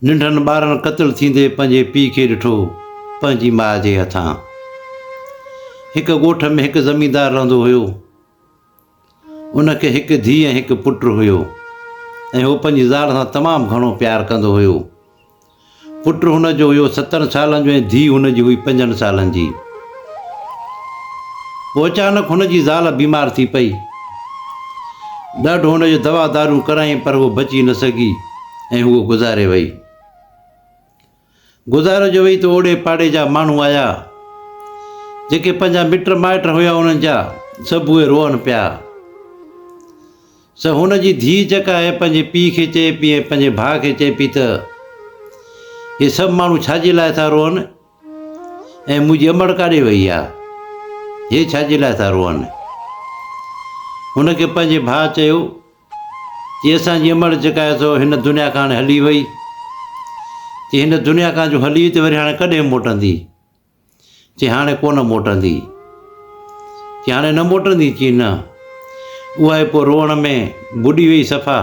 ننڍن ٻارن قتل ٿيندي پنهنجي پيء کي ڏٺو پنهنجي ماء جي هٿان. هڪ ڳوٺ ۾ هڪ زميندار رهندو هيو. ان کي هڪ ڌيء ۽ هڪ پٽ هيو ۽ هو پنهنجي زال سان تمام گهڻو پيار ڪندو هيو. پٽ هن جو هيو ستن سالن جو ۽ ڌيء هن جي هئي پنجن سالن جي. پوء اچانڪ هن جي زال بيمار ٿي پئي. ڏاڍو هن جو دوا دارون ڪرايائين پر هوء بچي نه سگهي ۽ هوء گذاري وئي. گذاري جو وئي ته اوڙي پاڙي جا ماڻهو آيا، جيڪي پنهنجا مٽ مائٽ هيا انهن جا سڀ اهي روئن پيا. سو هن جي ڌيء جيڪا آهي پنهنجي پيء کي چئي پئي ۽ پنهنجي ڀاء کي چئي پئي ته هي سڀ ماڻهو ڇا جي لاء ٿا روئن ۽ منهنجي امڙ ڪاڏي وئي آ؟ هي ڇا جي لاء ٿا روئن؟ هن کي پنهنجي ڀاء چيو چي اسان جي امڙ جيڪا آهي سو هن دنيا کان هاڻي هلي وئي. چي هن دنيا کان جو هلي وئي ته وري هاڻي ڪڏهن موٽندي؟ چي هاڻي ڪونه موٽندي. چي هاڻي نه موٽندي؟ چي نه. اها ئي پوء روئڻ ۾ ٻڏي وئي صفا.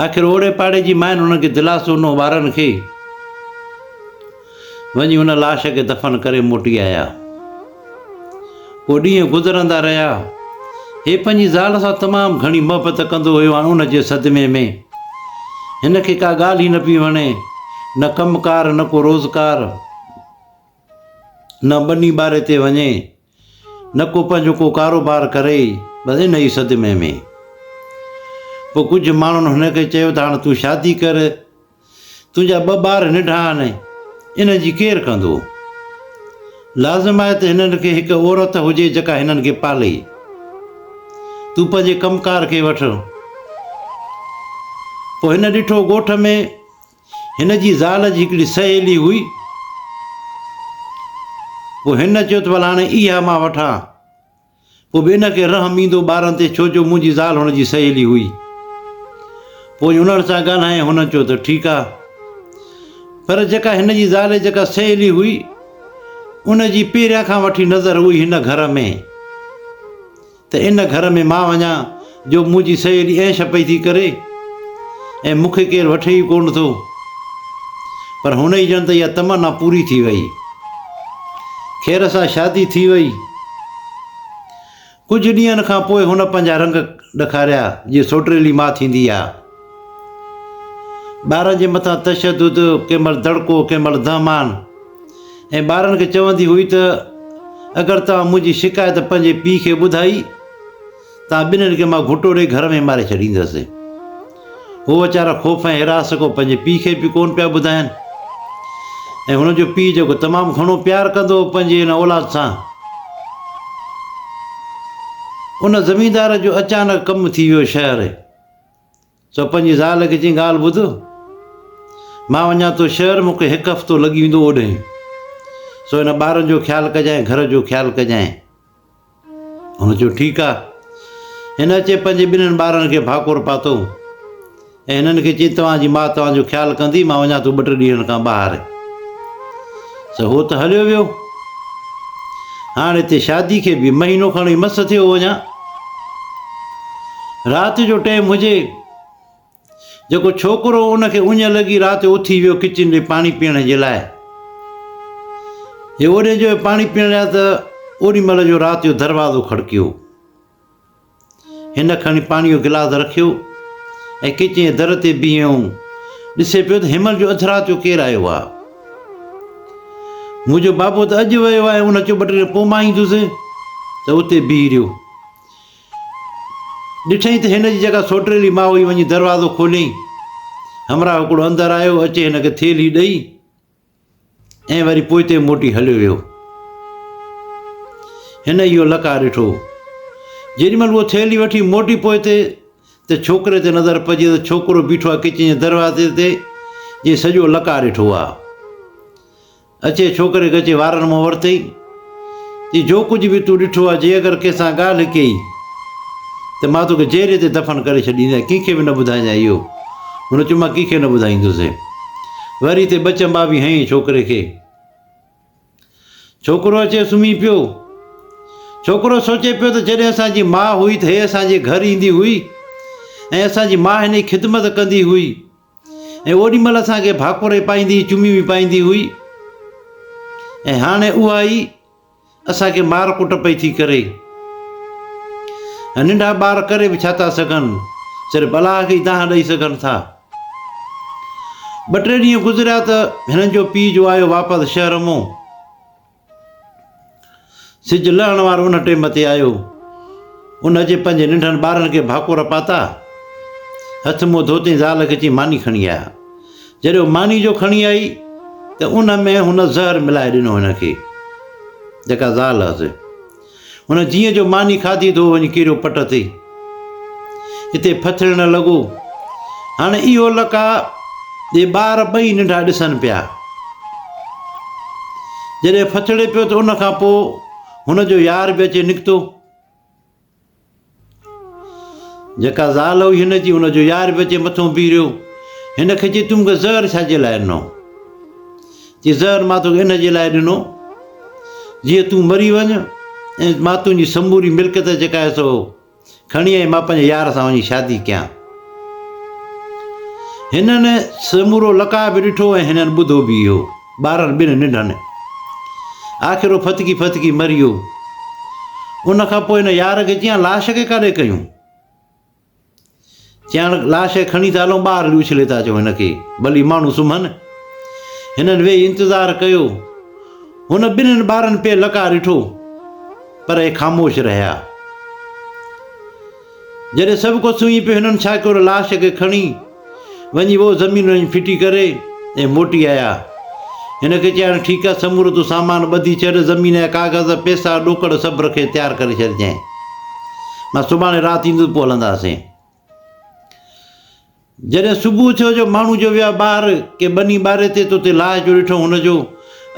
آخر اوڙي پاڙي جي ماين هنن کي دلاسو ڏنو ٻارن کي. وڃي ان لاش کي دفن ڪري موٽي آيا. پوء ڏينهن گذرندا رهيا. هي پنهنجي زال سان تمام گهڻي محبت ڪندو هيو هاڻ ان جي صدمي ۾ هن کي ڪا ڳالهه ئي نه پئي وڻي. نه ڪم ڪار نه ڪو روزگار. نه ٻني ٻاري تي وڃي. نه ڪو پنهنجو ڪو ڪاروبار ڪري، بس انهيء صدمي ۾. پوء ڪجهه ماڻهن هن کي چيو ته هاڻ تون شادي ڪر، تنهنجا ٻه ٻار ننڍا آهن، انهن جي ڪير ڪندو؟ لازم آهي ته هنن کي هڪ عورت هجي جيڪا هنن کي پالي. تون پنهنجي ڪم ڪار کي وٺ. پوء هن ڏٺو ڳوٺ ۾ هن جي زال جي هڪڙي سهيلي هئي. پوء هن چيو ته ڀلا هاڻي اها مان وٺان. پوء به ان کي رحم ايندو ٻارن تي ڇو جو منهنجي زال هن جي سهيلي هئي. پوء انهن سان ڳالهايائين هنن چيو ته ٺيڪ آ. پر جيڪا هن جي زال جي جيڪا سهيلي هئي ان جي پهريان کان وٺي نظر هئي هن گهر ۾. ته ان گهر ۾ مان وڃان جو منهنجي سهيلي عيش پئي ٿي ڪري ۽ مون کي ڪير وٺي ئي ڪونه ٿو. پر هن جي ڄڻ ته اها تمنا پوري ٿي وئي. خير سان شادي ٿي وئي. ڪجهه ڏينهن کان پوء هن پنهنجا رنگ ڏکاريا جيئن سوٽريلي ماء ٿيندي آ. ٻارن جي مٿان تشدد، ڪنهن مهل دڙڪو، ڪنهن مهل دهمان. ۽ ٻارن کي چوندي هئي ته اگر توهان منهنجي شڪايت پنهنجي پيء کي ٻڌائي، توهان ٻنهين کي مان گهٽو ڏئي گهر ۾ ماري ڇڏيندس. هو ويچارا خوف ۽ هراس کان پنهنجي پيء کي به ڪونه پيا ٻڌائين ۽ هن جو پيء جيڪو تمام گهڻو پيار ڪندو هو پنهنجي هن اولاد سان. ان زميندار جو اچانڪ ڪم ٿي ويو شهر. سو پنهنجي زال کي چيائين، ڳالهه ٻڌ، مان وڃان ٿو شهر، مون کي هڪ هفتو لڳي ويندو اوڏهين، سو هن ٻارن جو خيال ڪجانء، گهر جو خيال ڪجانء. هن چيو، ٺيڪ آ. هن اچي پنهنجي ٻنهين ٻارن کي ڀاڪر پاتو ۽ هنن کي چيائين، توهان جي ماء توهان جو خيال ڪندي، مان وڃان ٿو ٻه ٽي ڏينهن کان ٻاهر. سو هو ته هليو ويو. هاڻ هتي شادي کي به مهينو کڻ ئي مس ٿيو هو اڃا. رات جو ٽيم هجي، جيڪو ڇوڪرو ان کي اڃ لڳي رات جو اٿي ويو ڪچن ڏي پاڻي پيئڻ جي لاء. هي اوڏي جو پاڻي پيئڻ لاء ته اوڏي مهل جو رات جو دروازو کڙڪيو. هن کڻي پاڻي جو گلاس رکيو ۽ ڪچن جي در تي بيهي ڏسي پيو ته هن مهل جو اڌ رات جو ڪير آيو آ. منهنجو بابو ته اڄ ويو آهي ان چيو ٻه ٽي ڏينهن پوء مان ايندس ته اتي بيهي رهيو. ڏٺائين ته هن جي جيڪا سوٽريلي ماء هئي وڃي دروازو کوليائين. همراهه هڪڙو اندر آيو، اچي هن کي ٿيلهي ڏئي ۽ وري پوئتي موٽي هليو ويو. هن اهو لقاء ڏٺو. جيڏي مهل اهو ٿيلهي وٺي موٽي پوئتي ته ڇوڪري تي نظر پئجي ته ڇوڪرو بيٺو آهي ڪچن جي دروازي تي جنهن سڄو لقاء ڏٺو آهي. اچي ڇوڪري کي اچي وارن مان ورتئي، چي جو ڪجهه به تون ڏٺو آهي، جي اگر ڪنهن سان ڳالهه ڪيئي ته مان توکي جيري تي دفن ڪري ڇڏينديان، ڪنهن کي به نه ٻڌائجانء اهو. هن چيو مان ڪنهن کي نه ٻڌائيندس. وري هتي ٻه چنبا به هنئين ڇوڪري کي. ڇوڪرو اچي سمهي پيو. ڇوڪرو سوچي پيو ته جڏهن اسان جي ماء هئي ته هيء اسان جي گهر ايندي هئي ۽ اسان جي ماء هن جي خدمت ڪندي هئي. ۽ اوڏي مهل اسان کي ڀاڪر پائيندي چميون به پائيندي هئي ۽ هاڻي اها ئي اسان کي مار ڪٽ پئي ٿي ڪري. ۽ ننڍا ٻار ڪري به ڇا ٿا سگهن، صرف الله کي ئي دانهن ڏئي سگهن ٿا. ٻه ٽي ڏينهن گذريا ته هنن جو پيء جو آيو واپس شهر مون. سج لهڻ وارو ان ٽيم تي آيو. ان اچي پنهنجي ننڍن ٻارن کي ڀاڪر پاتا. هٿ منهن ڌوتئين زال کي چيائين ماني کڻي آ. جڏهن هو ماني جو کڻي آئي ته ان ۾ هن زهر ملائي ڏنو هن کي جيڪا زال هئس. هن جيئن جو ماني کاڌي ته هو وڃي ڪيريو پٽ تي. اتي ڦٿڙڻ لڳو. هاڻي اهو لقاء اهي ٻار ٻئي ننڍا ڏسن پيا. جڏهن ڦٿڙي پيو ته ان کان پوء هن جو يار به اچي نڪتو. جيڪا زال هئي هن جي، ان جو يار به اچي مٿو بيهي رهيو. هن کي چي، تون مون کي زهر ڇا جي لاء ڏنو؟ چي، زهر مان توکي ان جي لاء ڏنو، جيئن تون مري وڃ ۽ مان تنهنجي سموري ملڪيت جيڪا آهي سو کڻي ۽ مان پنهنجي يار سان وڃي شادي ڪيان. هنن سمورو لقاء به ڏٺو ۽ هنن ٻڌو به اهو. ٻارن ٻن ننڍن. آخر هو ڦٿڪي ڦٿڪي مري ويو. ان کان پوء هن يار کي چيائين لاش کي ڪاڏي ڪيون؟ چيائين لاش کي کڻي ٿا هلون ٻاهر هلي اڇلي ٿا اچون هن کي ڀلي ماڻهو سمهن. هنن ويهي انتظار ڪيو. هن ٻنهين ٻارن پئي لقاء ڏٺو پر اهي خاموش رهيا. جڏهن سڀ ڪو سمهي پيو هنن ڇا ڪيو لاش کي کڻي وڃي اهو زمين وڃي ڦٽي ڪري ۽ موٽي آيا. هن کي چيائين ٺيڪ آهي سمورو تون سامان ٻڌي ڇڏ زمين جا ڪاغذ پئسا ڏوڪڙ سڀ رکي تيار ڪري ڇڏجانء مان سڀاڻي رات ايندس پوء هلنداسين. جڏهن صبح ٿيو جو ماڻهو جو ويا ٻاهر ڪي ٻني ٻاري تي ته اتي لاش جو ڏٺو هن جو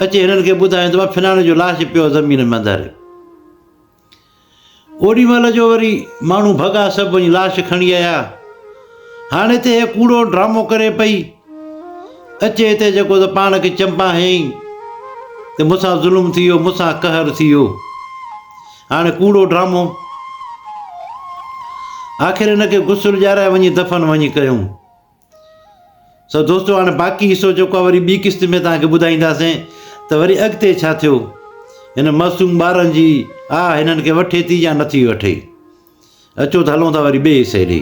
اچي هنن کي ٻڌايائين ته بابا فلاڻي جو لاش پيو آهي زمين ۾ اندر. اوڏي مهل جو وري ماڻهو ڀڳا سڀ وڃي لاش کڻي آيا. هاڻي هتي هيء ڪوڙو ڊرامو ڪري پئي. اچي هتي جيڪو ته پاڻ کي چنبا هنيائين ته مون سان ظلم ٿي ويو، مون سان قهر ٿي ويو. هاڻي ڪوڙو ڊرامو. آخر هن کي غسل ڏيارائي وڃي دفن وڃي ڪيائون. سو دوستو هاڻي باقي حصو جيڪو آهي وري ٻي قسط ۾ توهان کي ٻڌائينداسين ته وري اڳتي ڇا ٿيو هن معصوم ٻارن جي آ هنن کي وٺي ٿي يا نٿي وٺي اچو ته هلون ٿا وري ٻئي حصي ڏي.